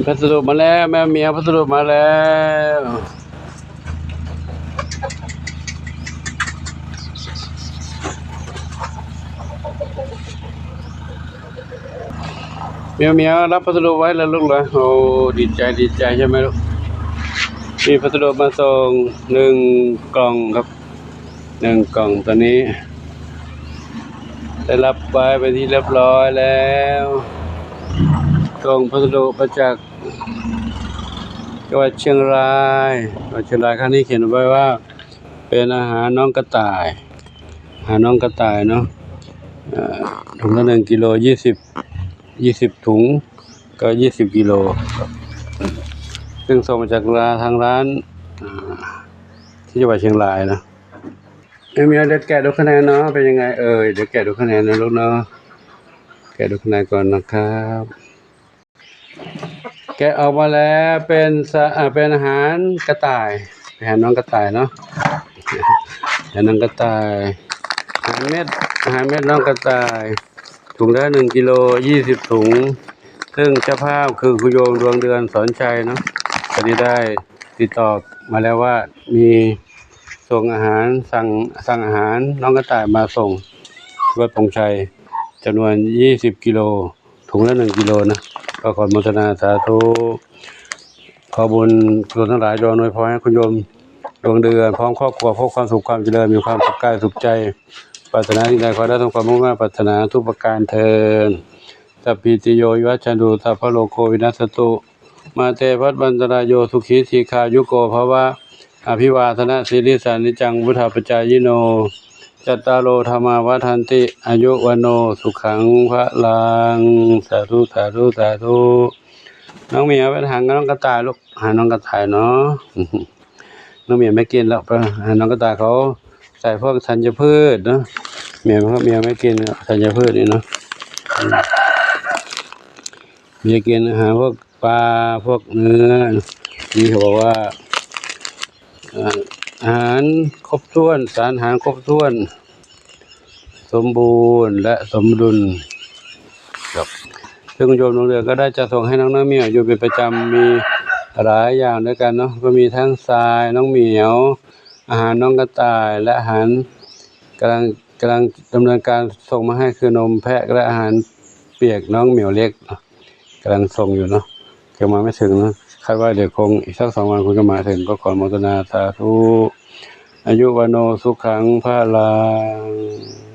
ພັດສະດຸມາແລ້ວ ແມວໝຽວ ພັດສະດຸມາແລ້ວ. ແມວໝຽວ ຮັບພັດສະດຸໄວ້ແລ້ວລູກເອີຍ. ໂອ້ ດີໃຈ ດີໃຈໃຊ່ໄໝລູກ? ມີພັດສະດຸມາສົ່ງໜຶ່ງກ່ອງຄັບ. ໜຶ່ງກ່ອງ ຕອນນີ້ໄດ້ຮັບໄວ້ເປັນທີ່ຮຽບຮ້ອຍແລ້ວ. ສົ່ງພັດສະດຸມາຈາກຈັງຫວັດຊຽງລາຍ. ຈັງຫວັດຊຽງລາຍ ຂ້າງນີ້ຂຽນໄວ້ວ່າ ເປັນອາຫານນ້ອງກະຕ່າຍ, ອາຫານນ້ອງກະຕ່າຍເນາະ. ເອີ ຖົງລະໜຶ່ງກິໂລ ຊາວ ຊາວຖົງ ກໍຊາວກິໂລ. ເຊິ່ງສົ່ງມາຈາກລາ ທາງຮ້ານ ເອີ ທີ່ຈັງຫວັດຊຽງລາຍເນາະ. ເອີ ມີ ດຽວແກະດູຄະແນນເນາະ ເປັນຍັງໄງເອີຍ? ດຽວແກະດູຄະແນນນະລູກເນາະ. ແກະດູຄະແນນກ່ອນນະຄັບ. ແກະອອກມາແລ້ວ ເປັນສະ ເປັນອາຫານກະຕ່າຍ, ອາຫານນ້ອງກະຕ່າຍເນາະ. ອາຫານນ້ອງກະຕ່າຍ ອາຫານເມັດ, ອາຫານເມັດນ້ອງກະຕ່າຍ ຖົງລະໜຶ່ງກິໂລ ຊາວ ຊາວຖົງ. ເຊິ່ງເຈົ້າພາບຄືຄຸນໂຍມ ດວງເດືອນ ສອນໄຊເນາະ. ຕອນນີ້ໄດ້ຕິດຕໍ່ມາແລ້ວວ່າ ມີສົ່ງອາຫານ ສັ່ງ ສັ່ງອາຫານນ້ອງກະຕ່າຍມາສົ່ງວັດໂພງໄຊ ຈຳນວນຊາວກິໂລ, ຖົງລະໜຶ່ງກິໂລນະ. ກໍຂໍອະນຸໂມທະນາສາທຸ. ຂໍບຸນກຸສົນທັງຫຼາຍຈົ່ງອຳນວຍພອນໃຫ້ຄຸນໂຍມ ດວງເດືອນ ພ້ອມຄອບຄົວ ພົບຄວາມສຸກຄວາມຈະເລີນ, ມີຄວາມສຸກກາຍສຸກໃຈ, ປາດຖະໜາສິ່ງໃດຂໍໄດ້ສົມຄວາມມຸ່ງມາດປາດຖະໜາທຸກປະການເທີ້ນ. ສັບພີຕິໂຍ ວິວັດຊັນຕຸ ສັບພະໂລໂກ ວິນັດສະຕຸ ມາເຕ ພະວັດອັນຕະລາຍໂຍ ສຸຂີ ດີຄາຍຸໂກ ພະວະ. ອະພິວາທະນະສີລິສະ ນິຈຈັງ ວຸດທາປະຈາຍິໂນ ຈັດຕາໂລ ທຳມາ ວັດທັນຕິ ອາຍຸ ວັນໂນ ສຸຂັງ ພະລັງ. ສາທຸ ສາທຸ ສາທຸ. ນ້ອງໝຽວ ໄປຫານ້ອງກະຕ່າຍລູກ, ຫານ້ອງກະຕ່າຍເນາະ. ນ້ອງໝຽວໄປກິນແລ້ວ, ໄປຫານ້ອງກະຕ່າຍເຂົາໃສ່ພວກທັນຍະພືດເນາະ. ໝຽວ ໝຽວໄປກິນທັນຍະພືດນີ້ເນາະ. ອືມ ໝຽວກິນອາຫານພວກ ປາ ພວກເນື້ອ ທີ່ເຂົາບອກວ່າ ເອີ ອາຫານຄົບຖ້ວນ, ສານອາຫານຄົບຖ້ວນ, ສົມບູນ ແລະ ສົມດຸນ. ເຊິ່ງໂຍມດວງເດືອນກໍໄດ້ຈັດສົ່ງໃຫ້ນ້ອງ ນ້ອງໝຽວຢູ່ເປັນປະຈຳ, ມີຫຼາຍຢ່າງດ້ວຍກັນເນາະ, ກໍມີທັງຊາຍນ້ອງໝຽວ, ອາຫານນ້ອງກະຕ່າຍ ແລະ ອາຫານກຳລັງ ກຳລັງດຳເນີນການສົ່ງມາໃຫ້ ຄືນົມແພະ ແລະ ອາຫານປຽກນ້ອງໝຽວເລັກ. ກຳລັງສົ່ງຢູ່ເນາະ, ຍັງມາໄມ່ເຖິງເນາະ. ຄາດວ່າດຽວຄົງອີກສັກສອງວັນຄົງຈະມາເຖິງ, ກໍຂໍອະນຸໂມທະນາສາທຸ. ອາຍຸ ວັນໂນ ສຸຂັງ ພະລັງ.